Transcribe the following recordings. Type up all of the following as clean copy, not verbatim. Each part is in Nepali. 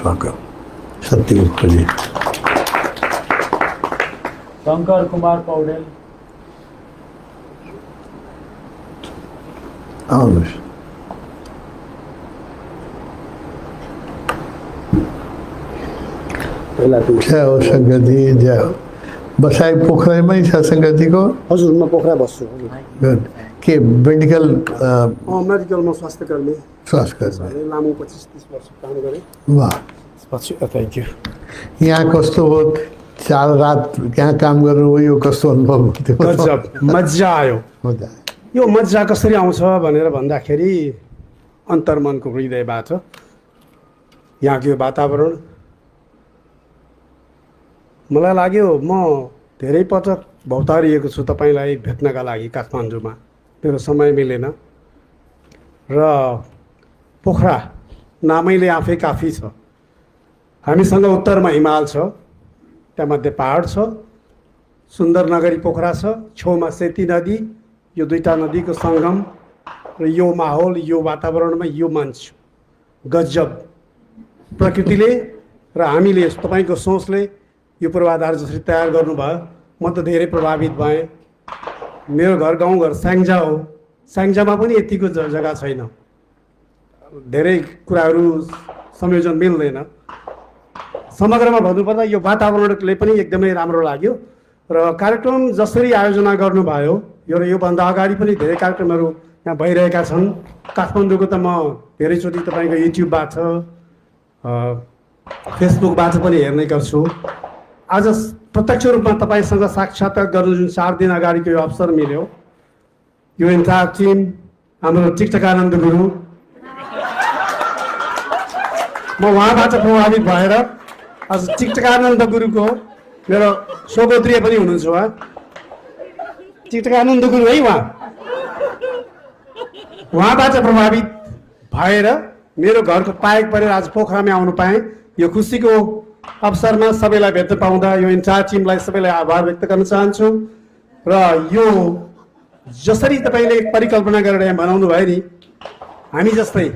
स्वागत सत्य खोजी शंकर कुमार पौडेल आउनुहोस् जय हो शङ्करजी जय हो बसाइ पोखरामै छ शङ्करजीको हजुर म पोखरा बस्छु गुड के मेडिकल मेडिकलमा स्वास्थ्यकर्मी स्वास्थ्य लामो 25-30 वर्ष काम गरेँ वाह पछि थ्याङ्क यू यहाँ कस्तो हो 4 रात यहाँ काम गर्नु हो यो कस्तो अनुभव थियो गजब मजा आयो मजा यो मजा कसरी आउँछ भनेर भन्दाखेरि अन्तर्मनको हृदयबाट यहाँको यो वातावरण मलाई लाग्यो म धेरै पटक भौतारिएको छु तपाईँलाई भेट्नका लागि काठमाडौँमा मेरो समय मिलेन र पोखरा नामैले आफै काफी छ हामीसँग उत्तरमा हिमाल छ त्यहाँमध्ये पहाड छ सुन्दर नगरी पोखरा छ छेउमा सेती नदी यो दुईटा नदीको सङ्गम र यो माहौल यो वातावरणमा यो मान्छे गजब प्रकृतिले र हामीले तपाईँको सोचले यो पूर्वाधार जसरी तयार गर्नुभयो म त धेरै प्रभावित भएँ मेरो घर गाउँघर स्याङ्जा हो स्याङ्जामा पनि यतिको जग्गा छैन धेरै कुराहरू संयोजन मिल्दैन समग्रमा भन्नुपर्दा यो वातावरणले पनि एकदमै राम्रो लाग्यो र कार्यक्रम जसरी आयोजना गर्नुभयो र योभन्दा अगाडि पनि धेरै कार्यक्रमहरू यहाँ भइरहेका छन् काठमाडौँको त म धेरैचोटि तपाईँको युट्युबबाट फेसबुकबाट पनि हेर्ने गर्छु आज प्रत्यक्ष रूपमा तपाईँसँग साक्षात्कार गर्नु जुन 4 दिन अगाडिको यो अवसर मिल्यो यो इन्टायर टिम हाम्रो टिकटक आनन्द गुरु म उहाँबाट प्रभावित भएर आज टिकटक आनन्द गुरुको मेरो स्वगोत्रीय पनि हुनुहुन्छ उहाँ टिकटक आनन्द गुरु है उहाँबाट प्रभावित भएर मेरो घरको पाएक परेर आज पोखरामा आउनु पाएँ यो खुसीको अवसरमा सबैलाई भेट्न पाउँदा यो इन्टायर टिमलाई सबैलाई आभार व्यक्त गर्न चाहन्छु र यो जसरी तपाईँले परिकल्पना गरेर यहाँ बनाउनु भयो नि हामी जस्तै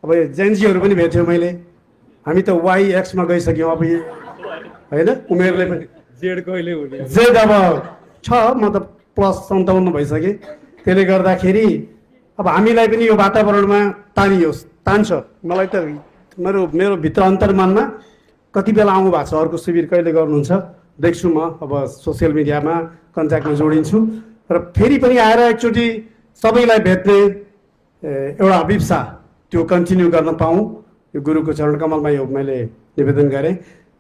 अब जेन्जीहरू पनि भेट्यौँ मैले हामी त YX गइसक्यौँ अब होइन उमेरले पनि जेड अब छ म त +57 भइसकेँ त्यसले गर्दाखेरि अब हामीलाई पनि यो वातावरणमा तान्छ मलाई त मेरो भित्र अन्तर्मनमा कति बेला आउनु भएको छ अर्को शिविर कहिले गर्नुहुन्छ देख्छु म अब सोसियल मिडियामा कन्ट्याक्टमा जोडिन्छु र फेरि पनि आएर एकचोटि सबैलाई भेट्ने एउटा अभिप्सा त्यो कन्टिन्यू गर्न पाऊँ यो गुरुको चरण कमलमा यो मैले निवेदन गरेँ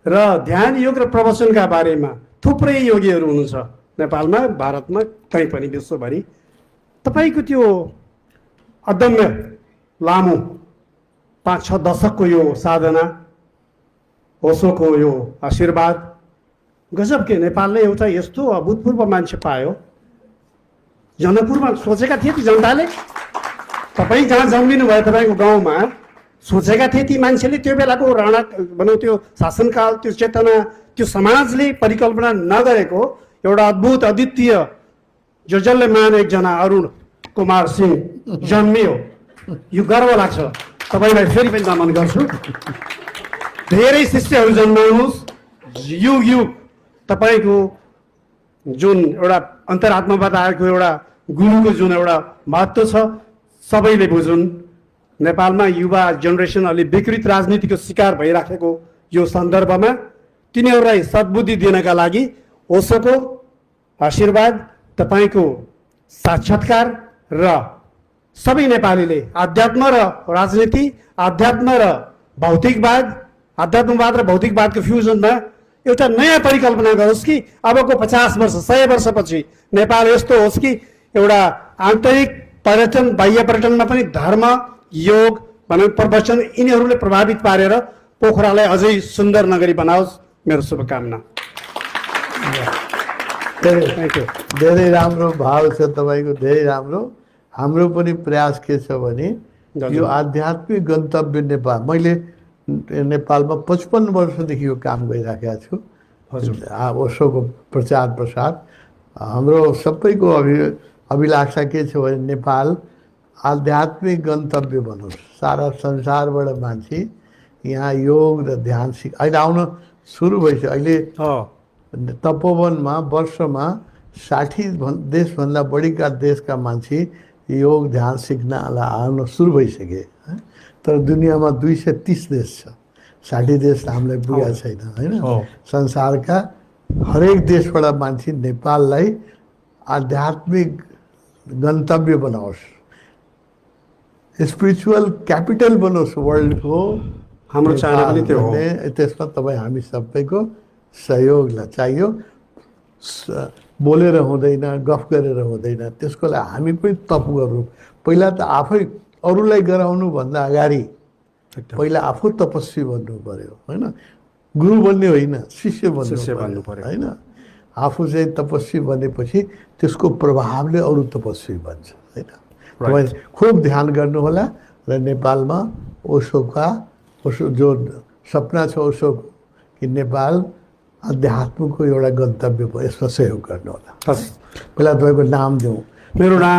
र ध्यान योग र प्रवचनका बारेमा थुप्रै योगीहरू हुनुहुन्छ नेपालमा भारतमा कहीँ पनि विश्वभरि तपाईँको त्यो अदम्य लामो 5-6 दशकको यो साधना ओशोको यो आशीर्वाद गजब के नेपालले एउटा यस्तो अभूतपूर्व मान्छे पायो जनकपुरमा सोचेका थिए ती जनताले तपाईँ जहाँ जन्मिनु भयो तपाईँको गाउँमा सोचेका थिए ती मान्छेले त्यो बेलाको राणा भनौँ त्यो शासनकाल त्यो चेतना त्यो समाजले परिकल्पना नगरेको एउटा अद्भुत अद्वितीय जसले मान एकजना अरुण कुमार सिंह जन्मियो यो गर्व लाग्छ तपाईँलाई फेरि पनि नमन गर्छु धेरै शिष्यहरू जन्माउनुहोस् युग युग तपाईँको जुन एउटा अन्तरात्माबाट आएको एउटा गुरुको जुन एउटा महत्त्व छ सबैले बुझुन् नेपालमा युवा जेनेरेसन अलि विकृत राजनीतिको शिकार भइराखेको यो सन्दर्भमा तिनीहरूलाई सद्बुद्धि दिनका लागि ओशोको आशीर्वाद तपाईँको साक्षात्कार र सबै नेपालीले आध्यात्म र राजनीति आध्यात्म र भौतिकवाद आध्यात्मवाद र भौतिकवादको फ्युजनमा एउटा नयाँ परिकल्पना गरोस् कि अबको 50 वर्ष 100 वर्षपछि नेपाल यस्तो होस् कि एउटा आन्तरिक पर्यटन बाह्य पर्यटनमा पनि धर्म योग भनौँ प्रवचन यिनीहरूले प्रभावित पारेर पोखरालाई अझै सुन्दर नगरी बनाओस् मेरो शुभकामना थ्याङ्क यू धेरै राम्रो भाव छ तपाईँको धेरै राम्रो हाम्रो पनि प्रयास के छ भने यो आध्यात्मिक गन्तव्य नेपाल मैले नेपालमा 55 वर्षदेखि यो काम गरिराखेका छु ओशोको प्रचार प्रसार हाम्रो सबैको अभिलाषा के छ भने नेपाल आध्यात्मिक गन्तव्य बनोस् सारा संसारबाट मान्छे यहाँ योग र ध्यान अहिले आउन सुरु भइसक्यो। अहिले तपोवनमा वर्षमा 60 देशभन्दा बढीका देशका मान्छे योग ध्यान सिक्नलाई आउन सुरु भइसके। तर दुनियाँमा 230 देश छ, 60 देश हामीलाई पुगेको छैन होइन। संसारका हरेक देशबाट मान्छे नेपाललाई आध्यात्मिक गन्तव्य बनाओस्, स्पिरिचुअल क्यापिटल बनोस् वर्ल्डको। हाम्रो चाहना पनि त्यो हो। त्यसमा तपाईँ हामी सबैको सहयोगलाई चाहियो। बोलेर हुँदैन, गफ गरेर हुँदैन, त्यसको लागि हामी पनि तप गरौँ। पहिला त आफै अरूलाई गराउनु भन्दा अगाडि पहिला आफू तपस्वी बन्नु पर्यो होइन। गुरु बन्ने होइन, शिष्य बन्नु पर्यो होइन। आफू चाहिँ तपस्वी बनेपछि त्यसको प्रभावले अरू तपस्वी बन्छ होइन। तपाईँ खुब ध्यान गर्नुहोला र नेपालमा ओशो जो सपना छ ओशो कि नेपाल अध्यात्मको एउटा गन्तव्य भयो, यसमा सहयोग गर्नुहोला। पहिला तपाईँको नाम दिउँ। मेरो नाम